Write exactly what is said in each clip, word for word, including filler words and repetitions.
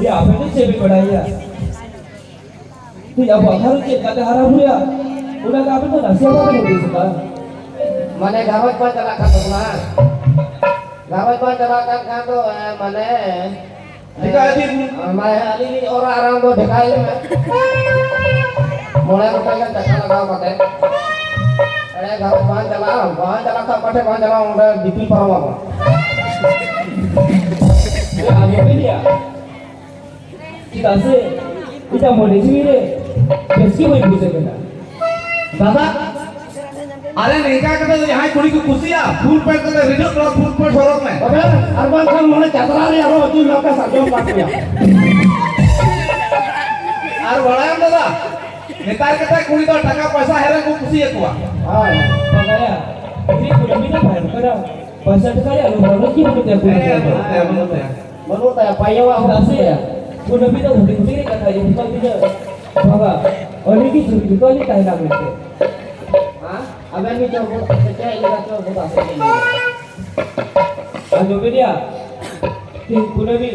ᱮᱭᱟ, ᱟᱯᱮ ᱫᱚ ᱪᱮᱫ ᱯᱮ ᱵᱟᱲᱟᱭᱟ? ᱛᱤᱦᱤᱧ ᱟᱵᱚᱣᱟᱜ ᱜᱷᱟᱨᱚᱸᱡᱽ ᱪᱮᱫ ᱞᱮᱠᱟᱛᱮ ᱦᱟᱨᱟ ᱵᱩᱨᱩᱭᱟ, ᱚᱱᱟ ᱫᱚ ᱟᱯᱮ ᱫᱚ ᱱᱟᱥᱮ ᱦᱚᱸ ᱵᱟᱯᱮ ᱦᱩᱫᱤᱥ ᱠᱟᱜᱼᱟ᱾ ᱢᱟᱱᱮ ᱜᱷᱟᱨᱚᱸᱡᱽ ᱵᱟᱝ ᱪᱟᱞᱟᱜ ᱠᱟᱱ ᱛᱟᱵᱚᱱᱟ᱾ ᱜᱷᱟᱨᱚᱸᱡᱽ ᱵᱟᱝ ᱪᱟᱞᱟᱜ ᱠᱟᱱ ᱠᱷᱟᱱ ᱫᱚ, ᱮ, ᱢᱟᱱᱮ, ᱴᱷᱤᱠᱟ ᱟᱹᱰᱤ ᱢᱟᱱᱮ ᱟᱹᱞᱤᱧ ᱞᱤᱧ ᱚᱨᱟ ᱟᱨᱟᱢ ᱫᱚ ᱰᱷᱮᱠᱟ ᱤᱧ ᱢᱮ᱾ ᱢᱚᱬᱮ ᱜᱚᱴᱟᱝ ᱜᱟᱱ ᱪᱟᱠᱟ ᱞᱟᱜᱟᱣ ᱠᱟᱛᱮ᱾ ᱮᱲᱮ ᱜᱷᱟᱨᱚᱸᱡᱽ ᱵᱟᱝ ᱪᱟᱞᱟᱜᱼᱟ, ᱵᱟᱝ ᱪᱟᱞᱟᱜ ᱠᱷᱟᱱ ᱚᱠᱟ ᱴᱷᱮᱱ ᱵᱟᱝ ᱪᱟᱞᱟᱜᱼᱟ, ᱚᱸᱰᱮ ᱫᱤᱯᱤᱞ ᱯᱟᱨᱚᱢ ᱟᱵᱚᱱ᱾ ᱪᱮᱫᱟᱜ ᱥᱮ ᱤᱧᱟᱹᱜ ᱢᱚᱱᱮ ᱡᱤᱣᱤ ᱨᱮ ᱵᱮᱥ ᱜᱮ ᱵᱟᱹᱧ ᱵᱩᱡᱷᱟᱹᱣ ᱠᱟᱱᱟ᱾ ᱫᱟᱫᱟ, ᱟᱞᱮ ᱱᱤᱝᱠᱟ ᱠᱟᱛᱮ ᱫᱚ ᱡᱟᱦᱟᱸᱭ ᱠᱩᱲᱤ ᱠᱚ ᱠᱩᱥᱤᱭᱟᱜᱼᱟ, ᱯᱷᱩᱞ ᱯᱮᱱᱴ ᱠᱟᱛᱮ ᱨᱤᱰᱟᱹᱜ ᱫᱚ ᱯᱷᱩᱞ ᱯᱮᱱᱴ ᱦᱚᱨᱚᱜ ᱢᱮ᱾ ᱛᱚᱵᱮ ᱟᱨ ᱵᱟᱝᱠᱷᱟᱱ ᱢᱚᱱᱮ ᱪᱟᱛᱨᱟ ᱨᱮ ᱟᱨᱦᱚᱸ ᱟᱹᱪᱩᱨ ᱞᱮᱠᱟ ᱥᱟᱨᱡᱚᱢ ᱠᱟᱴ ᱨᱮᱭᱟᱜ᱾ ᱟᱨ ᱵᱟᱲᱟᱭᱟᱢ ᱫᱟᱫᱟ, ᱱᱮᱛᱟᱨ ᱠᱟᱛᱮ ᱠᱩᱲᱤ ᱫᱚ ᱴᱟᱠᱟ ᱯᱚᱭᱥᱟ ᱦᱮᱨᱮᱞ ᱠᱚ ᱠᱩᱥᱤᱭᱟᱠᱚᱣᱟ᱾ ᱦᱳᱭ᱾ ᱵᱟᱵᱟᱭᱟ, ᱩᱱᱤ ᱠᱩᱲᱤ ᱫᱚ ᱵᱟᱭ ᱨᱚᱲ ᱠᱟᱱᱟ᱾ ᱯᱚᱭᱥᱟ ᱴᱟᱠᱟ ᱨᱮᱭᱟᱜ ᱞᱳᱵᱷ ᱵᱟᱹᱱᱩᱜ ᱠᱤ ᱵᱟᱹᱱᱩᱜ ᱛᱟᱭᱟ ᱠᱩᱲᱤ ᱦᱮᱸ, ᱜᱤᱫᱽᱨᱟᱹ ᱫᱚ? ᱵᱟᱹᱱᱩᱜ ᱛᱟᱭᱟ, ᱵᱟᱹᱱᱩᱜ ᱛᱟᱭᱟ᱾ ᱵᱟᱹᱱᱩᱜ ᱛᱟᱭᱟ, ᱯᱟᱭᱟᱣᱟᱜ ᱪᱮᱫᱟᱜ ᱥᱮ ᱠᱩᱱᱟᱹᱢᱤ ᱫᱚ ᱦᱩᱰᱤᱧ ᱦᱩᱰᱤᱧ ᱨᱮ ᱠᱟᱛᱷᱟ ᱤᱫᱤ ᱠᱟᱜ ᱛᱤᱧᱟᱹ᱾ ᱵᱟᱵᱟ, ᱟᱹᱰᱤ ᱜᱮ ᱡᱩᱛ ᱡᱩᱛ ᱞᱤᱧ ᱛᱟᱦᱮᱱᱟ ᱢᱮᱱᱛᱮ᱾ ᱦᱮᱸ? ᱟᱵᱮᱱ ᱜᱮ ᱪᱚ ᱵᱚ-, ᱪᱮᱫ ᱞᱮᱠᱟ ᱪᱚ ᱵᱚ ᱫᱟᱥᱮ ᱠᱮᱫ ᱞᱤᱧᱟ᱾ ᱟᱸᱡᱚᱢ ᱠᱮᱫᱮᱭᱟ? ᱛᱤᱦᱤᱧ ᱠᱩᱱᱟᱹᱢᱤ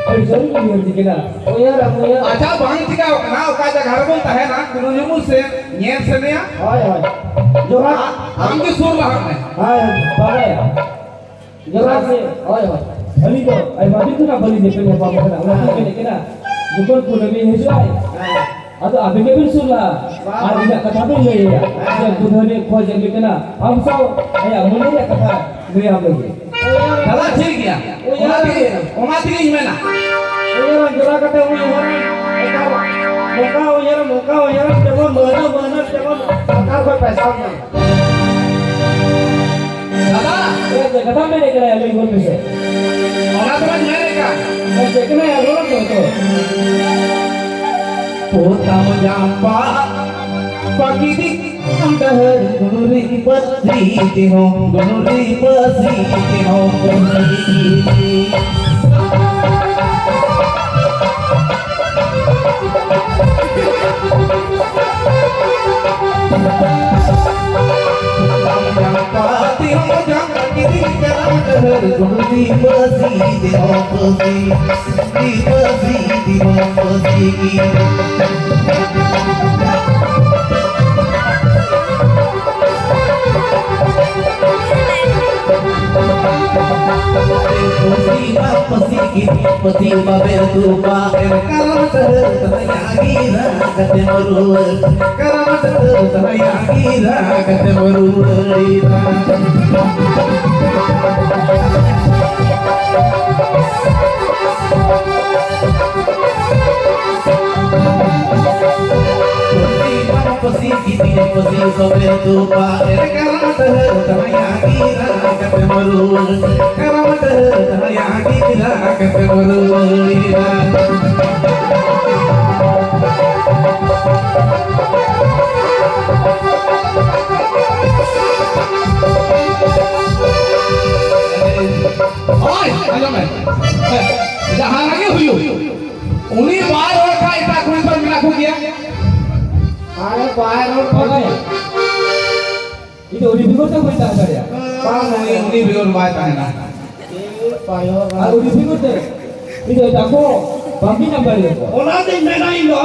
ᱟᱹᱰᱤ ᱡᱳᱨ ᱤᱧ ᱩᱭᱦᱟᱹᱨ ᱠᱮᱫᱟ᱾ ᱩᱭᱦᱟᱹᱨ ᱟᱢ, ᱩᱭᱦᱟᱹᱨ᱾ ᱟᱪᱪᱷᱟ, ᱵᱟᱝ ᱪᱤᱠᱟᱹᱣ ᱠᱟᱱᱟ, ᱚᱠᱟ ᱡᱟᱭᱜᱟ ᱨᱮᱵᱚᱱ ᱛᱟᱦᱮᱱᱟ, ᱠᱩᱱᱟᱹᱢᱤ ᱥᱮ ᱧᱮᱞ ᱥᱟᱱᱟᱭᱟ᱾ ᱦᱳᱭ, ᱦᱳᱭ᱾ ᱡᱚᱦᱟᱨ᱾ ᱟ-, ᱟᱢ ᱜᱮ ᱥᱩᱨ ᱞᱟᱦᱟᱜ ᱢᱮ᱾ ᱦᱳᱭ, ᱦᱳᱭ᱾ ᱵᱟᱵᱟᱭᱟ᱾ ᱡᱚᱦᱟᱨ ᱜᱮ᱾ ᱦᱳᱭ, ᱦᱳᱭ᱾ ᱟᱹᱞᱤᱧ ᱫᱚ ᱟᱭᱢᱟ ᱫᱤᱱ ᱠᱷᱚᱱᱟᱜ ᱵᱟᱹᱞᱤᱧ ᱧᱮᱯᱮᱞ ᱧᱟᱯᱟᱢ ᱠᱟᱱᱟ, ᱚᱱᱟ ᱛᱮᱞᱤᱧ ᱢᱮᱱᱮᱫ ᱠᱟᱱᱟ, ᱡᱚᱠᱷᱚᱱ ᱠᱩᱱᱟᱹᱢᱤ ᱦᱤᱡᱩᱜᱼᱟᱭ, ᱦᱮᱸ᱾ ᱟᱫᱚ ᱟᱵᱮᱱ ᱜᱮᱵᱮᱱ ᱥᱩᱨ ᱞᱟᱦᱟᱜᱼᱟ᱾ ᱵᱟᱝ᱾ ᱟᱨ ᱤᱧᱟᱹᱜ ᱠᱟᱛᱷᱟ ᱵᱮᱱ ᱞᱟᱹᱭ ᱟᱭᱟ, ᱦᱮᱸ᱾ ᱡᱮ ᱵᱩᱫᱷᱟᱹᱱᱤ ᱠᱷᱚᱡ ᱮᱢ ᱠᱟᱱᱟ, ᱟᱢ ᱥᱟᱶ ᱟᱭᱟᱜ ᱢᱚᱱᱮ ᱨᱮᱭᱟᱜ ᱠᱟᱛᱷᱟ ᱞᱟᱹᱭ ᱟᱢ ᱞᱟᱹᱜᱤᱫ᱾ ᱫᱟᱫᱟ, ᱴᱷᱤᱠ ᱜᱮᱭᱟ᱾ ᱚᱱᱟ ᱛᱮᱜᱮ, ᱚᱱᱟ ᱛᱮᱜᱮᱧ ᱢᱮᱱᱟ᱾ ᱩᱭᱦᱟᱹᱨ ᱡᱚᱲᱟ ᱠᱟᱛᱮ ᱩᱭᱦᱟᱹᱨ, ᱮᱠᱟᱞ, ᱱᱚᱝᱠᱟ ᱩᱭᱦᱟᱹᱨ, ᱱᱚᱝᱠᱟ ᱩᱭᱦᱟᱹᱨ, ᱡᱮᱢᱚᱱ ᱢᱟᱹᱦᱱᱟᱹ, ᱢᱟᱹᱦᱱᱟᱹ, ᱡᱮᱢᱚᱱ ᱥᱚᱨᱠᱟᱨ ᱠᱷᱚᱱ ᱯᱚᱭᱥᱟ ᱧᱟᱢ᱾ ᱫᱟᱫᱟ! ᱮ, ᱪᱮᱫ ᱠᱟᱛᱷᱟ ᱢᱮᱱᱮᱫ ᱠᱟᱱᱟ? ᱞᱟᱹᱭ ᱜᱚᱫ ᱢᱮᱥᱮ᱾ ᱚᱱᱟ ᱫᱚᱧ ᱢᱮᱱᱮᱫ ᱠᱟᱱ᱾ ᱮ, ᱪᱮᱫ ᱠᱟᱱᱟ? ᱨᱚᱲ ᱛᱚ, ᱛᱚ᱾ ᱯᱚᱛᱟᱢ ᱡᱟᱢᱯᱟ, ᱯᱟᱠᱤᱫᱤ, ᱰᱟᱦᱟᱨ ᱜᱩᱨᱤ ᱯᱟᱥᱤ ᱛᱮᱦᱚᱸ, ᱜᱩᱨᱤ ᱯᱟᱥᱤ ᱛᱮᱦᱚᱸ, ᱜᱩᱨᱤ᱾ ᱫᱤᱵᱚᱥ ᱯᱟᱹᱥᱤ, ᱯᱟᱹᱥᱤ ᱫᱤᱵᱚᱥ ᱯᱟᱹᱥᱤ ᱜᱤᱫᱽᱨᱟᱹ᱾ ᱯᱟᱹᱥᱤ ᱢᱟ ᱯᱟᱹᱥᱤ ᱜᱤᱫᱽᱨᱟᱹ, ᱯᱟᱹᱥᱤ ᱵᱟᱵᱮᱨ ᱫᱩᱵᱟ, ᱮᱱᱠᱷᱟᱱ ᱰᱟᱹᱦᱟᱹᱨ ᱫᱷᱟᱨᱟ ᱜᱤᱨᱟ ᱠᱟᱛᱮᱢ ᱨᱩᱣᱟᱹᱲ᱾ ᱠᱟᱨᱟᱢ ᱰᱟᱹᱦᱟᱹᱨ ᱫᱷᱟᱨᱟ ᱜᱤᱨᱟ ᱠᱟᱛᱮᱢ ᱨᱩᱣᱟᱹᱲ ᱮᱱᱟ᱾ ᱯᱟᱹᱥᱤ ᱜᱤᱫᱤ ᱯᱟᱹᱥᱤ ᱥᱚᱵᱮ ᱛᱩᱯᱟ ᱮᱨ ᱠᱟᱨᱟᱢ ᱰᱟᱹᱦᱟᱹᱨ ᱛᱟᱦᱟᱭᱟ ᱜᱤᱨᱟ ᱠᱟᱛᱮ ᱢᱟᱹᱨᱩ᱾ ᱠᱟᱨᱟᱢ ᱰᱟᱹᱦᱟᱹᱨ ᱛᱟᱦᱟᱭᱟ ᱜᱤᱨᱟ ᱠᱟᱛᱮ ᱢᱟᱹᱨᱩ᱾ ᱦᱳᱭ, ᱟᱸᱡᱚᱢ ᱢᱮ᱾ ᱦᱮᱸ, ᱡᱟᱦᱟᱱᱟᱜ ᱜᱮ ᱦᱩᱭᱩᱜ, ᱩᱱᱤ ᱵᱟᱭ ᱨᱚᱲ ᱠᱷᱟᱱ ᱮᱴᱟᱜ ᱠᱩᱲᱤ ᱦᱚᱯᱚᱱ ᱢᱮᱱᱟᱜ ᱠᱚᱜᱮᱭᱟ᱾ ᱟᱨᱮ ᱵᱟᱭ ᱨᱚᱲ ᱠᱷᱟᱱ᱾ ᱤᱧ ᱫᱚ ᱩᱱᱤ ᱵᱮᱜᱚᱨ ᱛᱮ ᱵᱟᱹᱧ ᱛᱟᱦᱮᱸ ᱫᱟᱲᱮᱭᱟᱜᱼᱟ᱾ ᱵᱟᱝ, ᱩᱱᱤ, ᱩᱱᱤ ᱵᱮᱜᱚᱨ ᱵᱟᱭ ᱛᱟᱦᱮᱱᱟ᱾ ᱟᱨ ᱩᱱᱤ ᱵᱮᱜᱚᱨ ᱛᱮ ᱤᱧ ᱫᱚ ᱮᱴᱟᱜ ᱠᱚ ᱵᱟᱝ ᱜᱤᱧ ᱧᱟᱢ ᱫᱟᱲᱮᱭᱟᱠᱚᱣᱟ᱾ ᱚᱱᱟᱛᱤᱧ ᱢᱮᱱᱟ ᱤᱧ ᱫᱚ,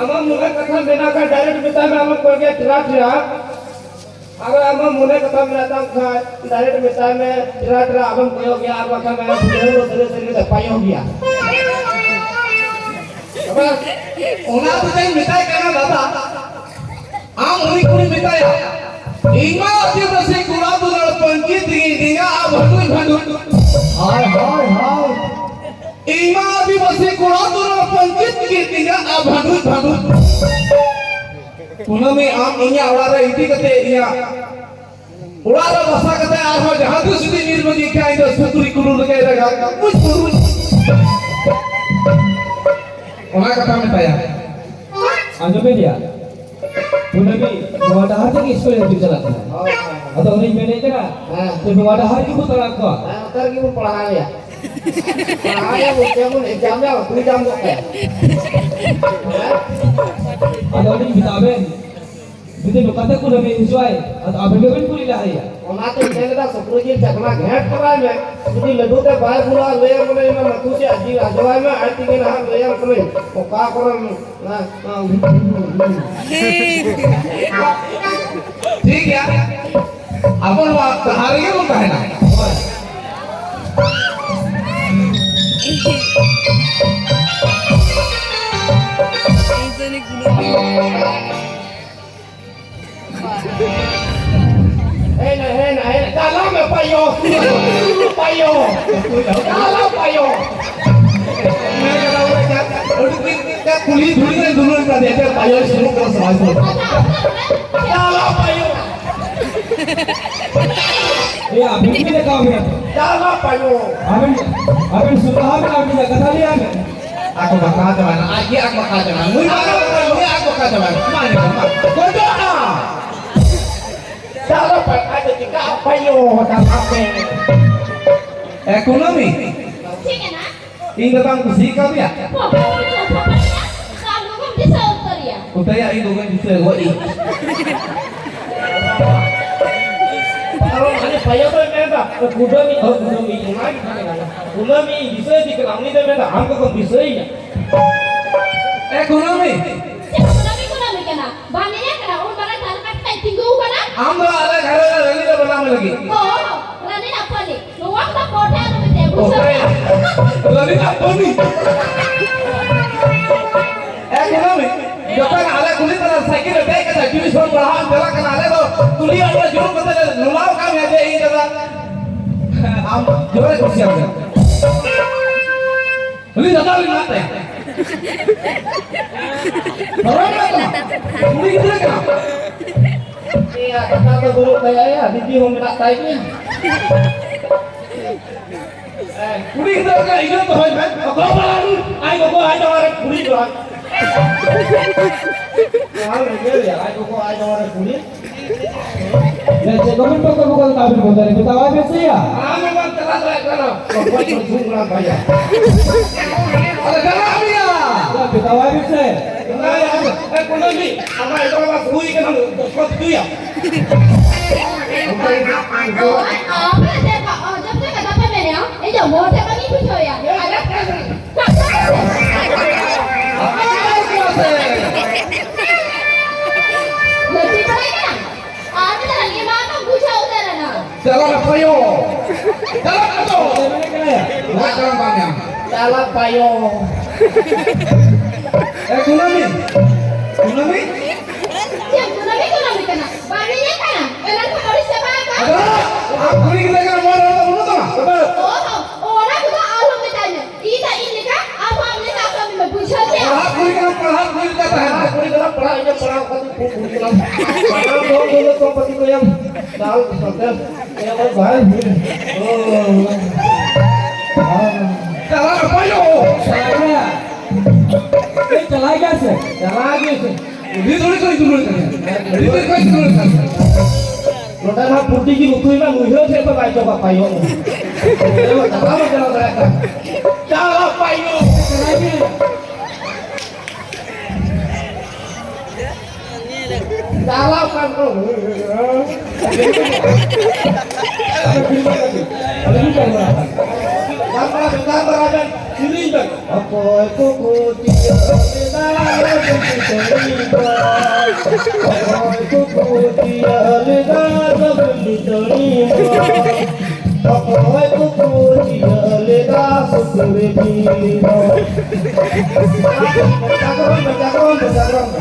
ᱟᱢᱟᱜ ᱢᱚᱱᱮ ᱠᱟᱛᱷᱟ ᱢᱮᱱᱟᱜ ᱠᱷᱟᱱ direct ᱢᱮᱛᱟᱭ ᱢᱮ, ᱟᱞᱚᱢ ᱠᱚᱭ ᱜᱮᱭᱟ ᱴᱮᱨᱟ ᱴᱮᱨᱟ᱾ ᱟᱫᱚ ᱟᱢᱟᱜ ᱢᱚᱱᱮ ᱠᱟᱛᱷᱟ ᱢᱮᱱᱟᱜ ᱛᱟᱢ ᱠᱷᱟᱱ direct ᱢᱮᱛᱟᱭ ᱢᱮ, ᱴᱮᱨᱟ ᱴᱮᱨᱟ ᱟᱞᱚᱢ ᱠᱚᱭᱚᱜ ᱜᱮᱭᱟ, ᱟᱨ ᱵᱟᱠᱷᱟᱱ ᱢᱮᱱᱟ ᱵᱩᱡᱷᱟᱹᱣ ᱫᱚ ᱥᱟᱹᱨᱤ ᱥᱟᱹᱨᱤ ᱜᱮ ᱯᱟᱭᱚᱜ ᱜᱮᱭᱟ᱾ ᱟᱵᱟᱨ ᱚᱱᱟ ᱫᱚ ᱪᱮᱫ ᱢᱮᱛᱟᱭ ᱠᱟᱱᱟ ᱫᱟᱫᱟ? ᱟᱢ ᱩᱱᱤ ᱠᱩᱲᱤ ᱢᱮᱛᱟᱭᱟ, "ᱤᱧ ᱢᱟ ᱟᱹᱫᱤᱵᱟᱹᱥᱤ ᱠᱚᱲᱟ ᱫᱩᱞᱟᱹᱲ ᱯᱟᱹᱧᱪᱤ ᱛᱮᱜᱮᱧ ᱰᱮᱸᱜᱟᱜᱼᱟ ᱵᱷᱟᱹᱰᱩᱡ ᱵᱷᱟᱹᱰᱩᱡ᱾ ᱦᱟᱭ, ᱦᱟᱭ, ᱦᱟᱭ᱾ ᱤᱧ ᱢᱟ ᱟᱹᱫᱤᱵᱟᱹᱥᱤ ᱠᱚᱲᱟ ᱫᱩᱞᱟᱹᱲ ᱯᱟᱹᱧᱪᱤ ᱛᱮᱜᱮᱧ ᱰᱮᱸᱜᱟᱜᱼᱟ ᱵᱷᱟᱹᱰᱩᱡ ᱵᱷᱟᱹᱰᱩᱡ᱾" ᱠᱩᱱᱟᱹᱢᱤ, ᱟᱢ ᱤᱧᱟᱹᱜ ᱚᱲᱟᱜ ᱨᱮ ᱤᱫᱤ ᱠᱟᱛᱮ ᱤᱧᱟᱹᱜ ᱚᱲᱟᱜ ᱨᱮ ᱵᱟᱥᱟ ᱠᱟᱛᱮ ᱟᱨᱦᱚᱸ ᱡᱟᱦᱟᱸ ᱛᱤᱥ ᱡᱩᱫᱤ ᱧᱤᱨ ᱵᱟᱹᱜᱤ ᱠᱷᱟᱱ ᱤᱧ ᱫᱚ ᱥᱩᱠᱨᱤ ᱠᱩᱞᱩ ᱞᱮᱠᱟᱭ ᱨᱟᱜᱟ᱾ ᱵᱩᱡᱽ ᱠᱩᱞᱩ᱾ ᱚᱱᱟ ᱠᱟᱛᱷᱟ ᱢᱮᱛᱟᱭᱟ᱾ ᱟᱸᱡᱚᱢ ᱢᱮ ᱜᱮᱭᱟ᱾ ᱠᱩᱱᱟᱹᱢᱤ ᱱᱚᱣᱟ ᱰᱟᱦᱟᱨ ᱛᱮᱜᱮ ᱥᱠᱩᱞ ᱮ ᱦᱤᱡᱩᱜ ᱪᱟᱞᱟᱜ ᱠᱟᱱᱟ᱾ ᱦᱳᱭ, ᱦᱳᱭ, ᱦᱳᱭ᱾ ᱟᱫᱚ ᱩᱱᱤᱧ ᱢᱮᱱᱮᱫ ᱠᱟᱱᱟ ᱦᱮᱸ᱾ ᱡᱮ ᱱᱚᱣᱟ ᱰᱟᱦᱟᱨ ᱜᱮᱵᱚᱱ ᱛᱟᱲᱟᱢ ᱠᱚᱣᱟ᱾ ᱦᱮᱸ, ᱚᱱᱠᱟ ᱨᱮᱜᱮ ᱵᱚᱱ ᱯᱟᱲᱦᱟᱣ ᱮᱭᱟ᱾ ᱯᱟᱲᱦᱟᱣ ᱮᱭᱟ ᱵᱚᱱ, ᱪᱮᱫ ᱵᱚᱱ exam ᱮᱭᱟ, ᱵᱟᱠᱚ exam ᱜᱚᱫ ᱠᱟᱭᱟ᱾ ᱦᱮᱸ? ᱟᱫᱚ ᱩᱱᱤᱧ ᱢᱮᱛᱟᱜ ᱵᱮᱱ, ᱡᱩᱫᱤ ᱱᱚᱝᱠᱟᱛᱮ ᱠᱩᱱᱟᱹᱢᱤ ᱦᱤᱡᱩᱜᱼᱟᱭ, ᱟᱫᱚ ᱟᱵᱮᱱ ᱜᱮᱵᱮᱱ ᱠᱩᱞᱤ ᱞᱟᱦᱟᱭᱮᱭᱟ᱾ ᱚᱱᱟᱛᱮᱧ ᱢᱮᱱ ᱮᱫᱟ, ᱥᱩᱠᱨᱤ ᱡᱤᱞ ᱪᱟᱠᱷᱱᱟ ᱜᱷᱮᱸᱴ ᱛᱚᱨᱟᱭ ᱢᱮ᱾ ᱡᱩᱫᱤ ᱞᱟᱹᱰᱩ ᱛᱮ ᱵᱟᱭ ᱵᱩᱞᱟᱹᱜᱼᱟ, ᱞᱟᱹᱭᱟᱢ ᱠᱟᱹᱱᱟᱹᱧ, ᱚᱱᱟ ᱱᱟᱹᱛᱩ ᱥᱮ ᱟᱹᱰᱤ ᱟᱡᱚᱣᱟᱭ ᱢᱮ, ᱟᱡ ᱛᱮᱜᱮ ᱱᱟᱦᱟᱜ ᱞᱟᱹᱭᱟᱢ ᱠᱟᱹᱱᱟᱹᱧ ᱚᱠᱟ ᱠᱚᱨᱮᱢ, ᱦᱮᱸ, ᱦᱮᱸ᱾ ᱴᱷᱤᱠ ᱜᱮᱭᱟ, ᱟᱵᱚ ᱱᱚᱣᱟ ᱰᱟᱦᱟᱨ ᱨᱮᱜᱮ ᱵᱚᱱ ᱛᱟᱦᱮᱱᱟ᱾ ᱦᱮᱡ ᱱᱟ, ᱦᱮᱡ ᱱᱟ, ᱦᱮᱡ ᱱᱟ᱾ ᱪᱟᱞᱟᱣ ᱢᱮ ᱯᱟᱭᱚ᱾ ᱯᱟᱭᱚ᱾ ᱪᱟᱞᱟᱣ ᱯᱟᱭᱚ᱾ ᱠᱩᱞᱦᱤ ᱫᱷᱩᱲᱤ ᱨᱮ ᱫᱩᱞᱟᱹᱲ ᱠᱟᱫᱮᱭᱟ, ᱪᱮᱫ ᱯᱟᱭᱚᱭ ᱥᱩᱨᱩᱜ ᱠᱟᱱᱟ ᱥᱚᱢᱟᱡᱽ ᱠᱚᱨᱮ᱾ ᱪᱟᱞᱟᱣ ᱯᱟᱭᱚ᱾ ᱮ, ᱟᱹᱵᱤᱱ ᱵᱤᱱ ᱞᱮᱠᱟ ᱢᱮᱭᱟ᱾ ᱪᱟᱞᱟᱣ ᱯᱟᱭᱚ᱾ ᱟᱹᱵᱤᱱ, ᱟᱹᱵᱤᱱ ᱥᱩᱫᱷᱟ ᱵᱤᱱ, ᱟᱹᱵᱤᱱ ᱞᱮᱠᱟ ᱠᱟᱛᱷᱟ ᱞᱟᱹᱭᱟ ᱵᱤᱱ᱾ ᱟᱠᱚ ᱵᱟᱠᱟ ᱪᱟᱵᱟᱭᱮᱱᱟ, ᱟᱡ ᱜᱮ ᱟᱠᱚ ᱵᱟᱠᱟ ᱪᱟᱵᱟᱭᱮᱱᱟ, ᱱᱩᱭ ᱵᱟᱠᱟ ᱪᱟᱵᱟᱭᱮᱱᱟ, ᱱᱩᱭ ᱟᱠᱚ ᱵᱟᱠᱟ ᱪᱟᱵᱟᱭᱮᱱᱟ, ᱢᱟ ᱧᱮᱞ ᱢᱟ, ᱜᱚᱡᱚᱜᱼᱟ᱾ ᱪᱟᱞᱟᱣ ᱯᱟᱭᱚ, ᱟᱡ ᱫᱚ ᱪᱤᱠᱟ ᱯᱟᱭᱚ, ᱪᱟᱞᱟᱣ ᱯᱟᱭᱚ᱾ ᱮ ᱠᱩᱱᱟᱹᱢᱤ, ᱪᱮᱫ ᱠᱟᱱᱟ? ᱤᱧ ᱫᱚ ᱵᱟᱢ ᱠᱩᱥᱤ ᱠᱟᱣᱫᱮᱭᱟ? ᱵᱟᱵᱟ, ᱚᱱᱟ ᱫᱚ ᱵᱟᱝ ᱠᱟᱱᱟ, ᱟᱢ ᱫᱚ ᱵᱟᱢ ᱫᱤᱥᱟᱹ ᱩᱛᱟᱹᱨᱮᱭᱟ᱾ ᱩᱛᱟᱹᱭᱟ, ᱤᱧ ᱫᱚ ᱵᱟᱹᱧ ᱫᱤᱥᱟᱹᱭᱟ, ᱜᱚᱡ ᱤᱧ᱾ ᱟᱨᱚ ᱦᱟᱱᱮ ᱯᱟᱭᱚ ᱫᱚᱭ ᱢᱮᱱᱫᱟ, ᱠᱩᱰᱟᱹᱢᱤ, ᱚ, ᱠᱩᱰᱟᱹᱢᱤ, ᱚᱱᱟ ᱜᱮ ᱵᱟᱝ ᱠᱟᱱᱟ᱾ ᱠᱩᱱᱟᱹᱢᱤ, ᱫᱤᱥᱟᱹᱭ ᱫᱤ ᱠᱟᱱᱟ, ᱩᱱᱤ ᱫᱚᱭ ᱢᱮᱱᱫᱟ, ᱟᱢ ᱫᱚ ᱵᱟᱢ ᱫᱤᱥᱟᱹᱭᱟ᱾ ᱮ ᱠᱩᱱᱟᱹᱢᱤ᱾ ᱪᱮᱫ ᱠᱩᱱᱟᱹᱢᱤ, ᱠᱩᱱᱟᱹᱢᱤ ᱠᱟᱱᱟ? ᱵᱟᱢ ᱧᱮᱧᱮᱞ ᱠᱟᱱᱟ? ᱩᱱ ᱢᱟᱨᱟᱝ ᱫᱟᱨᱮ ᱠᱟᱴ ᱠᱟᱭ ᱛᱤᱸᱜᱩ ᱠᱟᱱᱟ᱾ ᱟᱢ ᱫᱚ ᱟᱞᱮ ᱜᱷᱟᱨᱚᱸᱡᱽ ᱨᱮ ᱨᱟᱹᱱᱤ ᱫᱚ ᱵᱮᱱᱟᱣ ᱢᱮ ᱞᱟᱹᱜᱤᱫ᱾ ᱚ, ᱨᱟᱹᱱᱤ ᱨᱟᱯᱟᱱᱤ᱾ ᱱᱚᱣᱟ ᱠᱚᱫᱚ ᱠᱚᱴᱷᱮ ᱟᱞᱚ ᱢᱮᱛᱟᱭᱟ, ᱵᱩᱡᱷᱟᱹᱣ? ᱚᱠᱚᱭ? ᱨᱟᱹᱱᱤ ᱨᱟᱯᱟᱱᱤ᱾ ᱮ ᱠᱩᱱᱟᱹᱢᱤ, ᱡᱚᱠᱷᱚᱱ ᱟᱞᱮ ᱠᱩᱞᱦᱤ ᱛᱟᱞᱟ ᱥᱟᱭᱠᱮᱞ ᱨᱮ ᱫᱮᱡ ᱠᱟᱛᱮ ᱴᱤᱭᱩᱥᱚᱱ ᱯᱟᱲᱦᱟᱣ ᱮᱢ ᱪᱟᱞᱟᱜ ᱠᱟᱱᱟ, ᱟᱞᱮ ᱫᱚ ᱠᱩᱞᱦᱤ ᱟᱲᱮ ᱨᱮ ᱡᱩᱞᱩᱜ ᱠᱟᱛᱮ ᱞᱮ ᱱᱚᱞᱟᱣ ᱠᱟᱜ ᱢᱮᱭᱟ ᱡᱮ ᱤᱧ ᱫᱟᱫᱟ, ᱟᱢ ᱡᱚᱦᱟᱨ ᱠᱩᱥᱤᱭᱟᱢ ᱠᱟᱱᱟ᱾ ᱩᱱᱤ ᱫᱟᱫᱟ ᱩᱱᱤ ᱢᱮᱱᱟᱜ ᱛᱟᱭᱟ᱾ ᱫᱷᱚᱨᱚᱢ ᱢᱮᱱᱟᱜ ᱛᱟᱢᱟ᱾ ᱠᱩᱲᱤ ᱜᱤᱫᱽᱨᱟᱹ ᱠᱟᱱᱟᱢ᱾ ᱮᱭᱟ, ᱠᱟᱛᱷᱟ ᱫᱚ ᱵᱟᱹᱱᱩᱜ ᱛᱟᱭᱟ, ᱭᱟ, ᱵᱤᱴᱤ ᱦᱚᱸ ᱢᱮᱱᱟᱜ ᱛᱟᱭ ᱜᱮᱭᱟ᱾ ᱮ, ᱠᱩᱲᱤ ᱜᱤᱫᱽᱨᱟᱹ ᱠᱟᱱᱟ, ᱤᱡᱽᱡᱚᱛ ᱫᱚᱦᱚᱭ ᱢᱮ᱾ ᱜᱚᱜᱚ ᱵᱟᱵᱟ, ᱟᱭ ᱜᱚᱜᱚ, ᱟᱭ ᱡᱟᱶᱟᱭ ᱨᱮ ᱠᱩᱲᱤ ᱫᱚ᱾ ᱟᱨ ᱤᱭᱟᱹ ᱨᱮᱭᱟᱜ, ᱟᱭ ᱜᱚᱜᱚ, ᱟᱭ ᱡᱟᱶᱟᱭ ᱨᱮ ᱠᱩᱲᱤ᱾ ᱪᱮᱫ ᱠᱚ ᱢᱮᱱ ᱵᱟᱠᱚ ᱵᱚᱠᱚᱞ ᱛᱟᱵᱤᱱ ᱵᱚᱱᱫᱟ ᱨᱮ ᱢᱮᱛᱟᱣᱟᱭ ᱯᱮ ᱥᱮᱭᱟ᱾ ᱟᱢ ᱮᱢ ᱪᱟᱞᱟᱣ ᱫᱟᱲᱮᱭᱟᱜ ᱠᱟᱱᱟ᱾ ᱚᱠᱚᱭ ᱠᱚ ᱡᱷᱩᱢ ᱠᱟᱱᱟ ᱵᱷᱟᱭᱟ᱾ ᱟᱞᱮ ᱪᱟᱞᱟᱜ ᱜᱮᱭᱟ᱾ ᱢᱮᱛᱟᱣᱟᱭ ᱢᱮᱥᱮ᱾ ᱮ, ᱠᱩᱱᱟᱹᱢᱤ, ᱟᱢᱟᱜ ᱮᱴᱟᱜ ᱦᱚᱲᱟᱜ ᱦᱩᱭ ᱠᱟᱱᱟ, ᱫᱚᱥ ᱠᱚ ᱛᱩᱭᱟ᱾ ᱚ, ᱟᱯᱮ ᱪᱮᱫ ᱠᱚ, ᱚ, ᱡᱚᱵ ᱛᱮ ᱠᱟᱛᱷᱟ ᱯᱮ ᱢᱮᱱᱮᱜᱼᱟ, ᱤᱧ ᱫᱚ ᱢᱚᱡᱽ ᱛᱮ ᱵᱟᱝ ᱤᱧ ᱵᱩᱡᱷᱟᱹᱣᱮᱜᱼᱟ᱾ ᱟᱨ ᱞᱟᱹᱠᱛᱤ ᱵᱟᱲᱟᱭ ᱠᱟᱱᱟ᱾ ᱟᱨ ᱢᱤᱫ ᱫᱷᱟᱣ ᱤᱧ ᱢᱟ ᱵᱟᱝ ᱵᱩᱡᱷᱟᱹᱣ ᱩᱛᱟᱹᱨ ᱮᱱᱟ᱾ ᱪᱟᱞᱟᱜ ᱯᱟᱭᱚ᱾ ᱪᱟᱞᱟᱜ ᱯᱟᱭᱚ᱾ ᱚᱲᱟᱜ ᱪᱟᱞᱟᱜ ᱵᱟᱝ ᱧᱟᱢ᱾ ᱪᱟᱞᱟᱜ ᱯᱟᱭᱚ᱾ ᱮ, ᱠᱩᱱᱟᱹᱢᱤ᱾ ᱠᱩᱱᱟᱹᱢᱤ? ᱪᱮᱫ ᱠᱩᱱᱟᱹᱢᱤ, ᱠᱩᱱᱟᱹᱢᱤ ᱠᱟᱱᱟ? ᱵᱟᱝ ᱧᱮᱧᱮᱞ ᱠᱟᱱᱟ? ᱮᱱᱟᱝ ᱠᱷᱚᱱ ᱟᱹᱲᱤᱥ ᱪᱟᱵᱟ ᱟᱠᱟᱱ᱾ ᱟᱫᱚ, ᱟᱢ ᱠᱩᱲᱤ ᱜᱤᱫᱽᱨᱟᱹ ᱠᱟᱱᱟ, ᱢᱚᱡᱽ ᱨᱚᱲ ᱫᱚ ᱵᱟᱹᱱᱩᱜ ᱛᱟᱢᱟ? ᱚ ᱦᱚᱸ, ᱚᱱᱟ ᱠᱚᱫᱚ ᱟᱞᱚᱢ ᱢᱮᱛᱟᱧᱟ᱾ ᱤᱧ ᱫᱚ ᱤᱧ ᱞᱮᱠᱟ, ᱟᱢ ᱦᱚᱸ ᱟᱢ ᱞᱮᱠᱟ ᱠᱟᱹᱢᱤ ᱢᱮ, ᱵᱩᱡᱷᱟᱹᱣ ᱠᱮᱜᱼᱟᱢ? ᱯᱟᱲᱦᱟᱜ ᱠᱩᱲᱤ ᱠᱟᱱᱟᱢ, ᱯᱟᱲᱦᱟᱜ ᱠᱩᱲᱤ ᱞᱮᱠᱟ ᱛᱟᱦᱮᱱ ᱢᱮ᱾ ᱯᱟᱲᱦᱟᱜ ᱠᱩᱲᱤ ᱠᱟᱱᱟᱢ, ᱯᱟᱲᱦᱟᱜ ᱤᱧ ᱫᱚ ᱯᱟᱲᱦᱟᱣ ᱠᱟᱛᱮ ᱠᱷᱩᱵ ᱵᱩᱡᱽ ᱠᱟᱱᱟᱢ᱾ ᱯᱟᱲᱦᱟᱣ ᱫᱚ ᱫᱚ ᱥᱚᱢᱯᱚᱛᱤ ᱠᱚ ᱮᱢ᱾ ᱫᱟᱞ ᱥᱚᱢᱯᱚᱛᱤ ᱮᱢ, ᱵᱷᱟᱭ᱾ ᱚ᱾ ᱪᱟᱞᱟᱜ ᱱᱟᱯᱟᱭᱚᱜ᱾ ᱪᱟᱞᱟᱜ ᱜᱮᱭᱟ᱾ ᱮ, ᱪᱟᱞᱟᱜ ᱜᱮᱭᱟ ᱥᱮ? ᱪᱟᱞᱟᱜ ᱜᱮᱭᱟ ᱥᱮ? ᱩᱱᱤ ᱛᱷᱚᱲᱤ ᱛᱷᱚᱲᱤ ᱫᱩᱞᱟᱹᱲ ᱠᱟᱱᱟ᱾ ᱩᱱᱤ ᱛᱷᱚᱲᱤ ᱛᱷᱚᱲᱤ ᱫᱩᱞᱟᱹᱲ ᱠᱟᱱᱟ᱾ ᱱᱚᱰᱮ ᱢᱟ ᱯᱩᱴᱤ ᱜᱮ ᱩᱛᱩᱭ ᱢᱟ, ᱱᱩᱭ ᱦᱚᱸ ᱪᱮᱫ ᱠᱚ ᱵᱟᱭ ᱪᱚ ᱵᱟᱯᱟᱭᱚᱜ᱾ ᱪᱟᱞᱟᱣ ᱢᱟ ᱪᱟᱞᱟᱣ ᱫᱟᱲᱮᱭᱟᱜ ᱠᱟᱱ᱾ ᱪᱟᱞᱟᱣ ᱯᱟᱭᱚᱜ᱾ ᱪᱟᱞᱟᱣ ᱠᱟᱱ ᱠᱚ᱾ ᱜᱟᱞᱢᱟᱨᱟᱣ ᱵᱮᱱ, ᱜᱟᱞᱢᱟᱨᱟᱣ ᱵᱮᱱ, ᱥᱮᱨᱮᱧ ᱵᱮᱱ᱾ ᱚᱠᱚᱭ ᱠᱚᱠᱚ ᱛᱤᱭᱟᱹᱜ ᱞᱮᱫᱟ ᱞᱟᱹᱜᱤᱫ ᱥᱟᱹᱨᱤ ᱫᱚ? ᱚᱠᱚᱭ ᱠᱚᱠᱚ ᱛᱤᱭᱟᱹᱜ ᱞᱮᱫᱟ ᱞᱟᱹᱜᱤᱫ ᱥᱟᱹᱨᱤ ᱫᱚ? ᱚᱠᱚᱭ ᱠᱚᱠᱚ ᱛᱤᱭᱟᱹᱜ ᱞᱮᱫᱟ ᱥᱩᱠᱨᱤ ᱡᱤᱞ ᱫᱚ? ᱡᱟᱜᱽᱨᱚᱱ ᱢᱮ, ᱡᱟᱜᱽᱨᱚᱱ ᱢᱮ, ᱡᱟᱜᱽᱨᱚᱱ ᱢᱮ᱾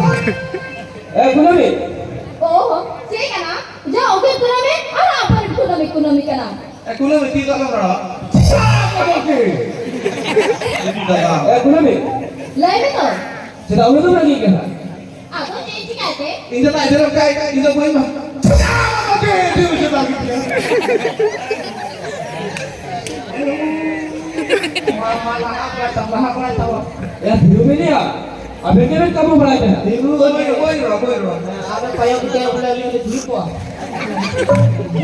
ᱮ, ᱠᱩᱱᱟᱹᱢᱤ᱾ ᱚ, ᱪᱮᱫ ᱠᱟᱱᱟ? ᱡᱟ ᱩᱛᱟᱹᱨ ᱠᱩᱱᱟᱹᱢᱤ, ᱟᱨ ᱟᱵᱟᱨ ᱠᱩᱱᱟᱹᱢᱤ, ᱠᱩᱱᱟᱹᱢᱤ ᱠᱟᱱᱟ᱾ ᱮ, ᱠᱩᱱᱟᱹᱢᱤ, ᱛᱤ ᱫᱚ ᱟᱞᱚᱢ ᱨᱚᱲᱟ᱾ ᱮ, ᱠᱩᱱᱟᱹᱢᱤ᱾ ᱞᱟᱹᱭ ᱢᱮ ᱛᱚ᱾ ᱪᱮᱫᱟᱜ ᱩᱱᱟᱹᱜ ᱫᱚᱢ ᱨᱟᱹᱜᱤᱜ ᱠᱟᱱᱟ? ᱟᱫᱚ ᱪᱮᱫ ᱪᱤᱠᱟᱹᱭ ᱛᱮ? ᱤᱧ ᱫᱚ ᱛᱟᱭ ᱫᱷᱚᱨᱚᱢ ᱠᱟᱭ, ᱤᱧ ᱫᱚ ᱵᱟᱹᱧ ᱢᱟ᱾ ᱢᱟ, ᱢᱟ, ᱞᱟᱦᱟ ᱵᱟᱲᱟᱭ ᱛᱟᱢ, ᱞᱟᱦᱟ ᱵᱟᱲᱟᱭ ᱛᱟᱢ᱾ ᱭᱟ, ᱫᱷᱤᱨᱩ ᱢᱮᱱᱮᱭᱟ, ᱟᱵᱮᱱ ᱜᱮ ᱵᱮᱱ ᱠᱟᱹᱢᱤ ᱵᱟᱲᱟᱭ ᱠᱟᱱᱟ᱾ ᱫᱷᱤᱨᱩ ᱫᱚ ᱵᱟᱹᱧ ᱨᱚᱲᱟ, ᱵᱟᱹᱧ ᱨᱚᱲᱟ᱾ ᱟᱵᱮᱱ ᱯᱟᱭᱚᱢ ᱛᱮ ᱵᱚᱞᱮ ᱟᱹᱞᱤᱧ ᱞᱤᱧ ᱫᱷᱤᱨᱤ ᱠᱚᱣᱟ᱾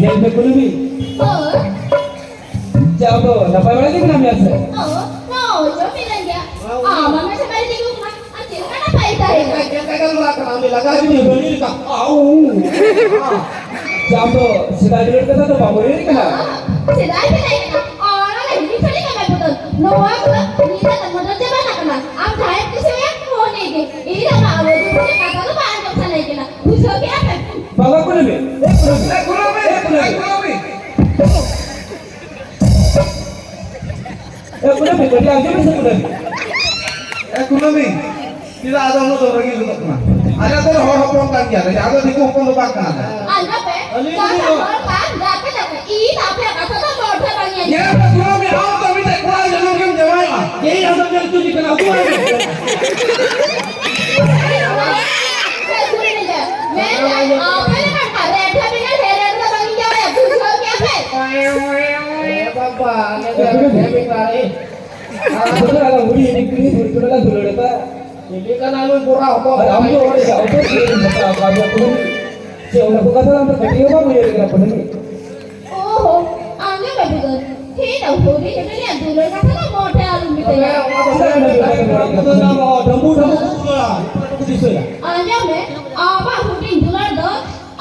ᱧᱮᱞ ᱯᱮ ᱠᱩᱞᱤ ᱵᱤᱱ᱾ ᱦᱳᱭ᱾ ᱪᱮᱫ ᱟᱢ ᱫᱚ ᱱᱟᱯᱟᱭ ᱵᱟᱲᱟ ᱜᱮ ᱢᱮᱱᱟᱢ ᱜᱮᱭᱟ ᱥᱮ? ᱚ, ᱦᱳᱭ, ᱡᱚᱢ ᱢᱮ ᱜᱮᱭᱟ᱾ ᱦᱳᱭ᱾ ᱟᱢ ᱢᱟ ᱢᱮᱥᱟ ᱵᱟᱲᱤ ᱛᱮᱜᱮ ᱞᱟᱜᱟ ᱡᱩᱫᱤ ᱵᱟᱹᱲᱤ ᱞᱮᱠᱟ, ᱟᱣ᱾ ᱟᱢ ᱫᱚ ᱥᱮᱫᱟᱭ ᱫᱩᱞᱟᱹᱲ ᱠᱟᱛᱷᱟ ᱫᱚ ᱵᱟᱢ ᱩᱭᱦᱟᱹᱨ ᱠᱟᱱᱟ? ᱥᱮᱫᱟᱭ ᱥᱮᱫᱟᱭ ᱠᱟᱱᱟ, ᱚᱱᱟ ᱫᱚ ᱦᱤᱲᱤᱧ ᱥᱟᱹᱨᱤ ᱠᱟᱱᱟ ᱵᱩᱫᱟᱹ᱾ ᱱᱚᱣᱟ ᱠᱚᱫᱚ ᱱᱤᱛᱟᱜ ᱫᱚ ᱢᱚᱰᱚᱞ ᱪᱟᱵᱟ ᱟᱠᱟᱱᱟ᱾ ᱟᱢ ᱡᱟᱦᱟᱸᱭᱮᱢ ᱠᱩᱥᱤᱭᱟᱭᱟ, ᱩᱱᱤ ᱜᱮ᱾ ᱤᱧ ᱫᱚ ᱟᱢᱟᱜ ᱟᱹᱣᱲᱤ ᱫᱩᱞᱟᱹᱲ ᱠᱟᱛᱷᱟ ᱫᱚ ᱵᱟᱝ ᱟᱸᱡᱚᱢ ᱥᱟᱱᱟᱧ ᱠᱟᱱᱟ᱾ ᱵᱩᱡᱷᱟᱹᱣ ᱠᱮᱜᱼᱟ ᱯᱮ? ᱵᱟᱵᱟ ᱠᱩᱞᱤ ᱢᱮ᱾ ᱮ ᱠᱩᱞᱤ ᱢᱮ᱾ ᱮ ᱠᱩᱞᱤ ᱢᱮ᱾ ᱮ ᱠᱩᱞᱤ ᱢᱮ᱾ ᱮ ᱠᱩᱞᱤ ᱢᱮ, ᱠᱟᱹᱴᱤᱡ ᱟᱸᱡᱚᱢ ᱢᱮᱥᱮ ᱠᱩᱞᱤ ᱢᱮ᱾ ᱮ ᱠᱩᱞᱤ ᱢᱮ᱾ ᱪᱮᱫᱟᱜ ᱟᱫᱚ ᱩᱱᱟᱹᱜ ᱫᱚ ᱨᱟᱹᱜᱤ ᱜᱚᱫᱚᱜ ᱠᱟᱱᱟ? ᱟᱞᱮ ᱫᱚ ᱦᱚᱲ ᱦᱚᱯᱚᱱ ᱠᱟᱱ ᱜᱮᱭᱟᱞᱮ, ᱟᱫᱚ ᱫᱤᱠᱩ ᱦᱚᱯᱚᱱ ᱫᱚ ᱵᱟᱝ ᱠᱟᱱᱟᱞᱮ᱾ ᱟᱞᱮ ᱯᱮ, ᱟᱹᱞᱤᱧ ᱪᱟᱥ ᱫᱚ ᱦᱚᱲ ᱠᱟᱱ, ᱡᱟᱯᱮ ᱡᱟᱯᱮ, ᱤᱧ ᱟᱯᱮᱭᱟᱜ ᱠᱟᱛᱷᱟ ᱫᱚ ᱢᱚᱴᱷᱮ ᱵᱟᱝ ᱧᱮᱞ ᱧᱮᱞ ᱢᱮ, ᱠᱩᱞᱟᱹᱣ ᱢᱮ, ᱟᱢ ᱫᱚ ᱢᱤᱫᱴᱮᱡ ᱠᱚᱲᱟ ᱡᱚᱱᱚᱢ ᱜᱮᱢ ᱡᱟᱶᱟᱭᱚᱜᱼᱟ᱾ ᱤᱧ ᱟᱫᱚ ᱧᱮᱞ ᱦᱚᱪᱚᱧ ᱠᱟᱱᱟ, ᱩᱫᱩᱜ ᱟᱹᱧ ᱢᱮ᱾ ᱢᱮᱱ ᱟᱯᱮ ᱞᱮᱠᱟᱱ ᱠᱷᱟᱱ ᱨᱮᱴ ᱫᱚ ᱵᱮᱸᱜᱟᱲ ᱦᱮᱲᱮᱢ ᱫᱚ ᱵᱟᱝ ᱤᱧ ᱡᱟᱶᱟᱭᱟ, ᱵᱩᱡᱷᱟᱹᱣ ᱠᱮᱜᱼᱟ ᱯᱮ? ᱮ ᱵᱟᱵᱟ, ᱟᱞᱮ ᱫᱚ ᱨᱮᱴ ᱵᱮᱸᱜᱟᱲ, ᱮ᱾ ᱟᱨ ᱟᱫᱚ ᱟᱞᱟᱝ ᱦᱩᱰᱤᱧ ᱦᱩᱰᱤᱧ ᱠᱩᱲᱤ ᱦᱩᱭ ᱠᱟᱱᱟ ᱞᱟᱝ ᱫᱩᱞᱟᱹᱲ ᱮᱫᱟ᱾ ᱪᱤᱞᱤ ᱠᱟᱱᱟ ᱱᱩᱭ ᱠᱚᱲᱟ ᱦᱚᱯᱚᱱ? ᱟᱨ ᱟᱢ ᱫᱚ ᱚᱸᱰᱮ ᱫᱚ ᱚᱠᱚᱭ ᱠᱚ ᱞᱟᱹᱭ ᱠᱟᱫᱟ? ᱟᱢ ᱫᱚ ᱠᱩᱞᱤ ᱪᱮ ᱚᱱᱟ ᱠᱚ ᱠᱟᱛᱷᱟ ᱟᱢ ᱫᱚ ᱠᱟᱹᱴᱤᱡ ᱦᱚᱸ ᱵᱟᱢ ᱩᱭᱦᱟᱹᱨ ᱠᱟᱱᱟ ᱠᱩᱞᱤ? ᱳᱦᱳ, ᱟᱢ ᱜᱮ ᱵᱟᱹᱵᱩ ᱫᱚ᱾ ᱴᱷᱤᱠ ᱫᱚ ᱦᱩᱰᱤᱧ ᱦᱩᱰᱤᱧ ᱨᱮᱭᱟᱜ ᱫᱩᱞᱟᱹᱲ ᱠᱟᱛᱷᱟ ᱫᱚ ᱢᱚᱴᱷᱮ ᱟᱞᱚᱢ ᱢᱮᱛᱟᱭᱟ᱾ ᱚᱱᱟ ᱫᱚ ᱥᱮ ᱚᱱᱟ ᱫᱚ ᱰᱟᱹᱵᱩ ᱰᱟᱹᱵᱩ ᱠᱚ ᱫᱩᱞᱟᱹᱲᱟ, ᱰᱟᱹᱵᱩ ᱰᱟᱹᱵᱩ ᱠᱚ ᱫᱩᱞᱟᱹᱲᱟ᱾ ᱟᱸᱡᱚᱢ ᱢᱮ, ᱟᱢᱟᱜ ᱦᱩᱰᱤᱧ ᱫᱩᱞᱟᱹᱲ ᱫᱚ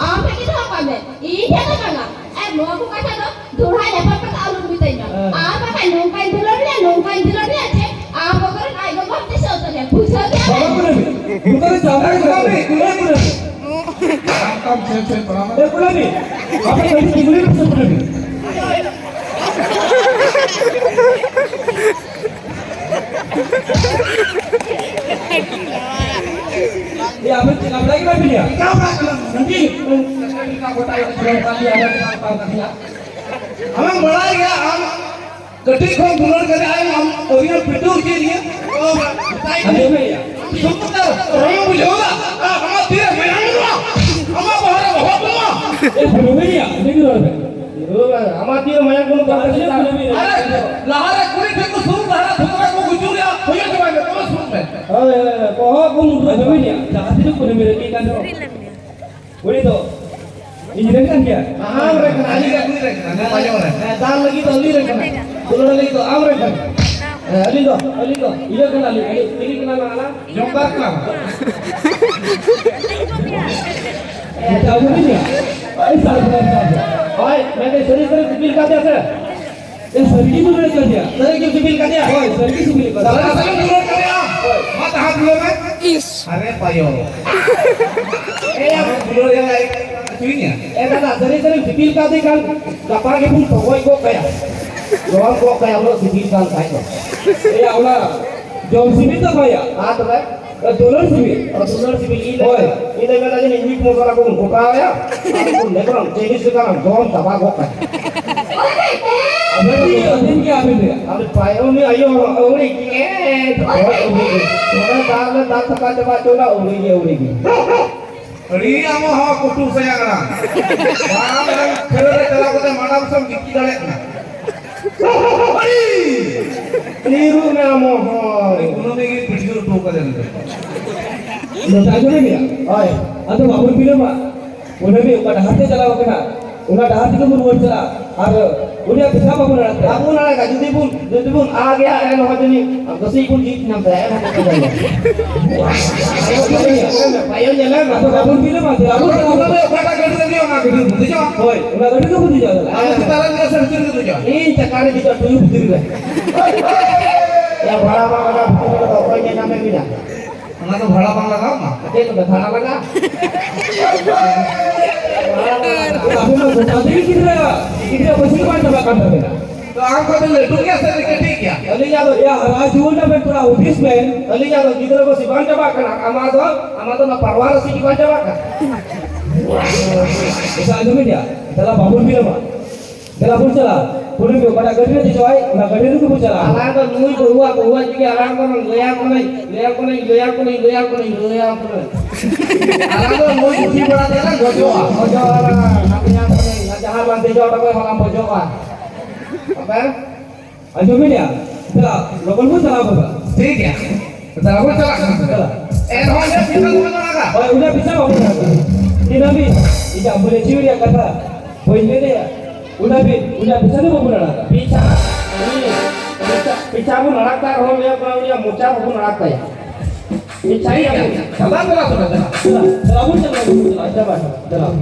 ᱟᱢ ᱴᱷᱮᱱ ᱜᱮ ᱫᱚᱦᱚ ᱠᱟᱜ ᱢᱮ, ᱤᱧ ᱴᱷᱮᱱ ᱫᱚ ᱵᱟᱝᱟ᱾ ᱟᱨ ᱱᱚᱣᱟ ᱠᱚ ᱠᱟᱛᱷᱟ ᱫᱚ ᱫᱚᱦᱲᱟ ᱧᱟᱯᱟᱢ ᱠᱟᱛᱮ ᱟᱞᱚᱢ ᱢᱮᱛᱟᱹᱧᱟ᱾ ᱦᱮᱸ᱾ ᱟᱨ ᱵᱟᱠᱷᱟᱱ ᱱᱚᱝᱠᱟᱧ ᱫᱩᱞᱟᱹᱲ ᱢᱮᱭᱟ, ᱱᱚᱝᱠᱟᱧ ᱫᱩᱞᱟᱹᱲ ᱢᱮᱭᱟ ᱡᱮ ᱟᱢ ᱵᱚᱜᱚᱨᱮᱱ ᱟᱡ ᱜᱚᱜᱚ ᱦᱚᱸ ᱛᱤᱥ ᱦᱚᱸ ᱩᱛᱟᱹᱨ ᱢᱮᱭᱟ᱾ ᱵᱩᱡᱷᱟᱹᱣ ᱠᱮᱜᱼᱟ ᱯᱮ? ᱵᱟᱵᱟ ᱠᱚᱨᱮ ᱱᱚᱝᱠᱟ ᱫᱚ ᱪᱟᱵᱟ ᱜᱮ ᱵᱟᱵᱟ ᱠᱚᱨᱮ᱾ ᱠᱚᱨᱮ᱾ ᱟᱢ ᱠᱟᱢ ᱪᱮᱫ ᱪᱮᱫ ᱯᱟᱲᱟᱣ ᱮ ᱠᱩᱞᱟᱹ ᱢᱮ᱾ ᱟᱯᱮ ᱠᱟᱹᱴᱤᱡ ᱪᱩᱜᱩᱞᱤ ᱯᱮ ᱥᱮ ᱠᱩᱞᱟᱹ ᱢᱮ᱾ ᱮ, ᱟᱵᱮᱱ ᱪᱮᱫ ᱞᱮᱠᱟ ᱵᱟᱲᱟᱭ ᱠᱟᱱᱟ ᱵᱤᱱ ᱭᱟ? ᱪᱮᱫ ᱞᱮᱠᱟ ᱵᱟᱲᱟᱭ ᱠᱟᱱᱟ? ᱱᱟᱹᱝᱜᱤ? ᱪᱮᱫ ᱞᱮᱠᱟ ᱜᱚᱴᱟ ᱭᱚᱜ ᱪᱚᱨᱚᱠ ᱠᱟᱱ ᱜᱮᱭᱟ, ᱟᱵᱮᱱ ᱪᱮᱫ ᱞᱮᱠᱟ ᱵᱟᱲᱟᱭ ᱠᱟᱱᱟ? ᱟᱢᱮᱢ ᱵᱟᱲᱟᱭ ᱜᱮᱭᱟ, ᱟᱢ ᱠᱟᱹᱴᱤᱡ ᱠᱷᱚᱱ ᱫᱩᱞᱟᱹᱲ ᱠᱟᱛᱮ ᱟᱢ, ᱟᱢ ᱟᱹᱣᱨᱤ ᱯᱤᱴᱟᱹᱣ ᱦᱚᱪᱚᱭᱮᱫᱤᱧᱟ᱾ ᱚ, ᱢᱮᱛᱟᱭ ᱠᱟᱹᱱᱟᱹᱧ᱾ ᱟᱸᱡᱚᱢ ᱢᱮ ᱭᱟ᱾ ᱥᱩᱠ ᱛᱮ ᱨᱚᱲᱮᱢ ᱵᱩᱡᱷᱟᱹᱣ ᱫᱟ? ᱟ-, ᱟᱢᱟᱜ ᱛᱤ ᱨᱮ ᱢᱟᱭᱟᱢ ᱵᱟᱹᱱᱩᱜᱼᱟ? ᱟᱢᱟᱜ ᱵᱚᱦᱚᱜ ᱨᱮ ᱵᱚᱦᱚᱜ ᱵᱟᱹᱱᱩᱜᱼᱟ? ᱮ, ᱵᱩᱡᱷᱟᱹᱣ ᱢᱮ ᱭᱟ, ᱤᱱᱟᱹ ᱜᱮ ᱨᱚᱲ ᱢᱮ᱾ ᱟᱢᱟᱜ ᱛᱤ ᱨᱮ ᱢᱟᱭᱟᱢ ᱵᱟᱹᱱᱩᱜ ᱛᱟᱢ ᱠᱷᱟᱱ ᱪᱮᱫᱟᱜ ᱵᱩᱡᱷᱟᱹᱣ ᱢᱮ ᱭᱟ? ᱟᱨᱮ, ᱞᱟᱦᱟ ᱨᱮ ᱠᱩᱲᱤ ᱴᱷᱮᱱ ᱠᱚ ᱥᱩᱨ ᱫᱷᱟᱨᱟ ᱛᱷᱩᱛᱨᱟ ᱠᱚ ᱜᱩᱡᱩᱜ ᱨᱮᱭᱟᱜ ᱦᱩᱭᱩᱜ ᱪᱟᱵᱟᱭ ᱢᱮ, ᱛᱚᱵᱮ ᱥᱩᱨ ᱢᱮ᱾ ᱦᱳᱭ, ᱦᱳᱭ, ᱦᱳᱭ, ᱵᱚᱦᱚᱜ ᱠᱚ ᱢᱩᱴᱷᱟᱹ ᱟᱸᱡᱚᱢ ᱢᱮ ᱭᱟ, ᱡᱟᱦᱟᱸ ᱛᱤᱱᱟᱹᱜ ᱠᱚ ᱨᱮᱢᱮ ᱨᱮ ᱠᱟᱱ ᱨᱮᱦᱚᱸ᱾ ᱩᱱᱤ ᱫᱚ ᱤᱧ ᱨᱮᱱ ᱠᱟᱱ ᱜᱮᱭᱟ᱾ ᱟᱢ ᱨᱮᱱ ᱠᱟᱱᱟ, ᱟᱹᱞᱤᱧ ᱨᱮᱱ ᱠᱩᱲᱤ ᱨᱮᱱ ᱠᱟᱱᱟ, ᱱᱚᱣᱟ ᱧᱚᱜ ᱨᱮ᱾ ᱦᱮᱸ, ᱫᱟᱞ ᱞᱟᱹᱜᱤᱫ ᱫᱚ ᱟᱹᱞᱤᱧ ᱨᱮᱱ ᱠᱟᱱᱟ, ᱫᱩᱞᱟᱹᱲ ᱞᱟᱹᱜᱤᱫ ᱫᱚ ᱟᱢ ᱨᱮᱱ ᱠᱟᱱᱟ᱾ ᱦᱮᱸ, ᱟᱹᱞᱤᱧ ᱫᱚ, ᱟᱹᱞᱤᱧ ᱫᱚ ᱤᱭᱟᱹ ᱠᱟᱱᱟᱞᱤᱧ, ᱟᱹᱞᱤᱧ ᱪᱤᱞᱤ ᱠᱟᱱᱟ ᱱᱟᱦᱟᱜ? ᱡᱚᱢᱠᱟᱨ ᱠᱟᱱᱟ᱾ ᱟᱪᱪᱷᱟ, ᱟᱹᱵᱤᱱ ᱜᱮ? ᱟᱹᱰᱤ ᱥᱟᱨᱦᱟᱣ, ᱥᱟᱨᱦᱟᱣ᱾ ᱦᱳᱭ, ᱢᱮᱱᱫᱟᱹᱧ ᱥᱟᱹᱨᱤ ᱥᱟᱹᱨᱤ ᱥᱤᱵᱤᱞ ᱠᱟᱫᱮᱭᱟ ᱥᱮ? ᱮ, ᱥᱟᱹᱨᱤ ᱜᱮ ᱥᱤᱵᱤᱞ ᱠᱟᱫᱮᱭᱟ᱾ ᱥᱟᱹᱨᱤ ᱜᱮ ᱥᱤᱵᱤᱞ ᱠᱟᱫᱮᱭᱟ? ᱦᱳᱭ, ᱥᱟᱹᱨᱤ ᱜᱮ ᱥᱤᱵᱤᱞ ᱠᱟᱫᱮᱭᱟ᱾ ᱫᱟᱫᱟ, ᱥᱟᱹᱨᱤ ᱜᱮ ᱥᱤᱵᱤᱞ ᱠᱟᱫᱮᱭᱟ? ᱦᱳᱭ᱾ ᱢᱟ ᱛᱟᱦᱟᱸ ᱫᱩᱞᱟᱹᱲ ᱢᱮ᱾ ᱤᱥ᱾ ᱟᱨᱮ ᱯᱟᱭᱚ᱾ ᱮ, ᱟᱢ ᱫᱩᱞᱟᱹᱲ ᱮᱭᱟ, ᱟᱹᱠᱷᱨᱤᱧᱟ? ᱮ ᱫᱟᱫᱟ, ᱥᱟᱹᱨᱤ ᱥᱟᱹᱨᱤ ᱥᱤᱵᱤᱞ ᱠᱟᱫᱮ ᱠᱷᱟᱱ ᱜᱟᱯᱟ ᱜᱮᱵᱚᱱ ᱛᱚᱜᱚᱡ ᱜᱚᱫ ᱠᱟᱭᱟ᱾ ᱡᱚᱢ ᱜᱚᱫ ᱠᱟᱭᱟ, ᱩᱱᱟᱹᱜ ᱥᱤᱵᱤᱞ ᱠᱟᱱ ᱠᱷᱟᱡ ᱫᱚ᱾ ᱮᱭᱟ, ᱚᱱᱟ ᱡᱚᱢ ᱥᱤᱵᱤᱞ ᱫᱚ ᱵᱟᱭᱟ᱾ ᱟᱨ ᱛᱚᱵᱮ? ᱮ, ᱫᱩᱞᱟᱹᱲ ᱥᱤᱵᱤᱞ᱾ ᱚ, ᱫᱩᱞᱟᱹᱲ ᱥᱤᱵᱤᱞ᱾ ᱤᱧ ᱦᱳᱭ᱾ ᱞᱟᱹᱭ, ᱤᱧ ᱞᱟᱹᱭ ᱢᱮ, ᱡᱟᱹᱱᱤᱡ ᱢᱤᱴ ᱢᱚᱥᱞᱟ ᱠᱚᱵᱚᱱ ᱠᱚᱴᱨᱟᱣ ᱟᱭᱟ᱾ ᱟᱨ ᱵᱚᱱ ᱞᱮᱵᱨᱚᱢ, ᱪᱤᱱᱤ ᱥᱟᱠᱟᱢ ᱡᱚᱢ ᱪᱟᱵᱟ ᱜᱚᱫ ᱠᱟᱭᱟ᱾ ᱟᱵᱮᱱ ᱫᱚ ᱟᱹᱵᱤᱱ ᱜᱮ, ᱟᱹᱵᱤᱱ ᱜᱮ᱾ ᱟᱨ ᱯᱟᱭ-, ᱩᱱᱤ ᱟᱭᱳ ᱦᱚᱲ ᱟᱹᱣᱲᱤ ᱜᱮ᱾ ᱦᱳᱭ, ᱟᱹᱣᱲᱤ ᱜᱮ᱾ ᱚᱱᱟ ᱫᱟᱜ ᱨᱮ ᱫᱟᱜ ᱛᱷᱟᱠᱟ ᱪᱟᱵᱟ ᱦᱚᱪᱚ ᱞᱮ, ᱟᱹᱣᱲᱤ ᱜᱮ, ᱟᱹᱣᱲᱤ ᱜᱮ᱾ ᱟᱹᱰᱤ ᱟᱢ ᱦᱚᱸ ᱠᱩᱴᱩ ᱥᱟᱭᱟ ᱠᱟᱱᱟ᱾ ᱵᱟᱝ ᱨᱮ ᱠᱷᱮᱞ ᱨᱮ ᱪᱟᱞᱟᱣ ᱠᱟᱛᱮ ᱢᱟᱰᱟᱢ ᱥᱮᱢ ᱜᱤᱛᱤᱡ ᱫᱟᱲᱮᱭᱟᱜ ᱠᱟᱱᱟ᱾ ᱟᱹᱰᱤ ᱱᱤᱨᱩ ᱢᱮ ᱟᱢ ᱦᱚᱸ᱾ ᱟᱹᱰᱤ ᱠᱩᱱᱟᱹᱢᱤ ᱜᱮ ᱯᱤᱴᱷᱟᱹ ᱩᱛᱩ ᱠᱟᱫᱮ ᱱᱤᱛᱚᱜ᱾ ᱱᱚᱝᱠᱟ ᱟᱸᱡᱚᱢ ᱜᱮᱭᱟ? ᱦᱳᱭ᱾ ᱟᱫᱚ ᱵᱟᱵᱚᱱ ᱵᱤᱞᱚᱢᱟ᱾ ᱠᱩᱱᱟᱹᱢᱤ ᱚᱠᱟ ᱰᱟᱦᱟᱨ ᱛᱮ ᱪᱟᱞᱟᱣ ᱠᱟᱱᱟ, ᱚᱱᱟ ᱰᱟᱦᱟᱨ ᱛᱮᱜᱮ ᱵᱚᱱ ᱨᱩᱣᱟᱹᱲ ᱪᱟᱞᱟᱜᱼᱟ᱾ ᱟᱨ ᱩᱱᱤᱭᱟᱜ ᱯᱮᱪᱷᱟᱱ ᱵᱟᱵᱚᱱ ᱟᱲᱟᱜ ᱛᱟᱭᱟ᱾ ᱵᱟᱵᱚᱱ ᱟᱲᱟᱜᱟ᱾ ᱡᱩᱫᱤ ᱵᱚᱱ, ᱡᱩᱫᱤ ᱵᱚᱱ ᱟᱲᱟᱜᱮᱭᱟ, ᱮᱱ ᱦᱚᱸ ᱡᱟᱹᱱᱤᱡ ᱜᱟᱹᱥᱤ ᱵᱚᱱ ᱡᱤᱛ ᱧᱟᱢ ᱛᱟᱭᱟ, ᱮᱱ ᱦᱚᱸ ᱵᱚᱱ ᱧᱟᱢᱟ᱾ ᱯᱟᱭᱚ ᱧᱮᱞᱮ ᱢᱮ᱾ ᱟᱫᱚ ᱵᱟᱵᱚᱱ ᱵᱤᱞᱚᱢᱟ, ᱫᱮᱞᱟ ᱵᱚᱱ ᱟᱫᱚ ᱪᱟᱞᱟᱜᱼᱟ᱾ ᱚᱱᱟ ᱫᱚ ᱚᱠᱟᱴᱟᱜ ᱜᱟᱹᱰᱤ ᱨᱮ ᱫᱮᱡᱚᱜ, ᱚᱱᱟ ᱜᱟᱹᱰᱤ ᱨᱮ ᱫᱮᱡᱚᱜᱼᱟ᱾ ᱦᱳᱭ, ᱚᱱᱟ ᱜᱟᱹᱰᱤ ᱨᱮᱜᱮ ᱵᱚᱱ ᱫᱮᱡᱚᱜᱼᱟ᱾ ᱟᱨ ᱪᱮᱛᱟᱱ ᱨᱮ ᱫᱮᱡᱚᱜ ᱥᱮ ᱵᱷᱤᱛᱤᱨ ᱨᱮ ᱫᱮᱡᱚᱜᱼᱟ? ᱤᱧ ᱪᱮᱛᱟᱱ ᱨᱮ ᱫᱮᱡᱚᱜᱼᱟ, ᱴᱩᱭᱩ ᱵᱷᱤᱛᱤᱨ ᱨᱮ᱾ ᱭᱟ, ᱵᱷᱟᱲᱟ ᱵᱟᱝ ᱞᱟᱜᱟᱣ, ᱵᱷᱤᱛᱤᱨ ᱨᱮᱫᱚ ᱚᱠᱚᱭ ᱧᱮᱞ ᱧᱟᱢᱮ ᱢᱮᱭᱟ? ᱚᱱᱟ ᱫᱚ ᱵᱷᱟᱲᱟ ᱵᱟᱝ ᱞᱟᱜᱟᱣ ᱢᱟ᱾ ᱪᱮᱫ ᱞᱮᱠᱟ ᱵᱷᱟᱲᱟ ᱞᱟᱜᱟᱣ? ᱟᱵᱚ ᱢᱟ ᱜᱚᱴᱟ ᱛᱮᱜᱮ ᱜᱤᱫᱽᱨᱟᱹ, ᱜᱤᱫᱽᱨᱟᱹ ᱵᱟᱹᱥᱤ ᱵᱟᱝ ᱪᱟᱵᱟᱜ ᱠᱟᱱ ᱛᱟᱵᱮᱱᱟ᱾ ᱛᱚ ᱟᱢ ᱠᱷᱚᱱ ᱫᱚ ᱞᱟᱹᱴᱩ ᱜᱮᱭᱟ ᱥᱮ ᱠᱟᱹᱴᱤᱡ ᱜᱮᱭᱟ? ᱟᱹᱞᱤᱧᱟᱜ ᱫᱚ ᱭᱟ ᱦᱟᱨᱟ ᱡᱩᱣᱟᱹᱱ ᱱᱟᱵᱮᱱ, ᱛᱷᱚᱲᱟ ᱦᱩᱫᱤᱥ ᱵᱮᱱ᱾ ᱟᱹᱞᱤᱧᱟᱜ ᱫᱚ ᱜᱤᱫᱽᱨᱟᱹ ᱵᱟᱹᱥᱤ ᱵᱟᱝ ᱪᱟᱵᱟᱜ ᱠᱟᱱᱟ᱾ ᱟᱢᱟᱜ ᱫᱚ, ᱟᱢᱟᱜ ᱫᱚ ᱚᱱᱟ ᱯᱟᱨᱣᱟ ᱨᱟᱹᱥᱤ ᱜᱮ ᱵᱟᱝ ᱪᱟᱵᱟᱜ ᱠᱟᱱᱟ᱾ ᱟᱪᱪᱷᱟ, ᱟᱸᱡᱚᱢ ᱢᱮ ᱭᱟ, ᱫᱮᱞᱟ ᱵᱟᱵᱚᱱ ᱵᱤᱞᱚᱢᱟ᱾ ᱫᱮᱞᱟ ᱵᱚᱱ ᱪᱟᱞᱟᱜᱼᱟ᱾ ᱠᱩᱞᱤ ᱯᱮ, ᱚᱠᱟᱴᱟᱜ ᱜᱟᱹᱰᱤ ᱨᱮ ᱫᱮᱡᱚᱜ ᱟᱭ, ᱚᱱᱟ ᱜᱟᱹᱰᱤ ᱨᱮᱜᱮ ᱵᱚᱱ ᱪᱟᱞᱟᱜᱼᱟ᱾ ᱟᱞᱟᱝ ᱫᱚ ᱱᱩᱭ ᱵᱟᱹᱦᱩᱣᱟᱜ, ᱵᱟᱹᱦᱩᱣᱟᱜ ᱛᱮᱜᱮ ᱟᱞᱟᱝ ᱫᱚ ᱞᱟᱹᱭᱟᱢ ᱠᱟᱹᱱᱟᱹᱧ, ᱞᱟᱹᱭᱟᱢ ᱠᱟᱹᱱᱟᱹᱧ, ᱞᱟᱹᱭᱟᱢ ᱠᱟᱹᱱᱟᱹᱧ, ᱞᱟᱹᱭᱟᱢ ᱠᱟᱹᱱᱟᱹᱧ, ᱞᱟᱹᱭᱟᱢ ᱠᱟᱹᱱᱟᱹᱧ᱾ ᱟᱞᱟᱝ ᱫᱚ ᱱᱩᱭ ᱜᱩᱯᱤ ᱵᱟᱲᱟ ᱛᱮᱜᱮ ᱞᱟᱝ ᱜᱚᱡᱚᱜᱼᱟ᱾ ᱜᱚᱡᱚᱜᱼᱟ ᱞᱟᱝ, ᱞᱟᱹᱭᱟᱢ ᱠᱟᱹᱱᱟᱹᱧ, ᱡᱟᱦᱟᱸ ᱞᱟᱝ ᱫᱮᱡᱚᱜ, ᱚᱸᱰᱮ ᱠᱷᱚᱱ ᱦᱚᱸ ᱞᱟᱝ ᱵᱚᱡᱚᱜᱼᱟ᱾ ᱟᱯᱮ? ᱟᱸᱡᱚᱢ ᱢᱮ ᱭᱟ, ᱫᱮᱞᱟ, ᱞᱚᱜᱚᱱ ᱵᱚᱱ ᱪᱟᱞᱟᱣ ᱜᱚᱫᱚᱜᱼᱟ᱾ ᱴᱷᱤᱠ ᱜᱮᱭᱟ᱾ ᱫᱮᱞᱟ ᱵᱚᱱ ᱪᱟᱞᱟᱜ ᱠᱟᱱᱟ᱾ ᱫᱮᱞᱟ᱾ ᱮᱱᱦᱚᱸ ᱤᱧᱟᱹᱜ ᱯᱤᱪᱷᱟ ᱫᱚ ᱵᱟᱵᱚᱱ ᱟᱲᱟᱜᱟ᱾ ᱦᱳᱭ, ᱩᱱᱤᱭᱟᱜ ᱯᱤᱪᱷᱟ ᱵᱟᱵᱚᱱ ᱟᱲᱟᱜᱟ᱾ ᱛᱤᱱᱟᱹᱜ ᱦᱟᱹᱵᱤᱡ ᱤᱧᱟᱜ ᱵᱩᱞᱮ ᱡᱤᱣᱤ ᱨᱮᱭᱟᱜ ᱠᱟᱛᱷᱟ ᱵᱟᱹᱧ ᱞᱟᱹᱭ ᱞᱮᱭᱟ, ᱩᱱᱟᱹᱜ ᱦᱟᱹᱵᱤᱡ ᱩᱱᱤᱭᱟᱜ ᱯᱤᱪᱷᱟ ᱫᱚ ᱵᱟᱵᱚᱱ ᱟᱲᱟᱜᱟ᱾ ᱯᱤᱪᱷᱟ? ᱩᱱᱤ ᱯᱤᱪᱷᱟ᱾ ᱯᱤᱪᱷᱟ ᱵᱚᱱ ᱟᱲᱟᱜ ᱛᱟᱭ ᱨᱮᱦᱚᱸ, ᱞᱟᱹᱭ ᱟᱠᱚ ᱩᱱᱤᱭᱟᱜ ᱢᱚᱪᱟ ᱵᱟᱵᱚᱱ ᱟᱲᱟᱜ ᱛᱟᱭᱟ᱾ ᱯᱤᱪᱷᱟ ᱴᱷᱤᱠ ᱜᱮᱭᱟ᱾ ᱪᱟᱞᱟᱜ, ᱪᱟᱞᱟᱜ, ᱪᱟᱞᱟᱜ, ᱪᱟᱞᱟᱜ, ᱪᱟᱞᱟᱜ, ᱪᱟᱞᱟᱜ, ᱪᱟᱞᱟᱜ, ᱪᱟᱞᱟᱜ, ᱪᱟᱞᱟᱜ᱾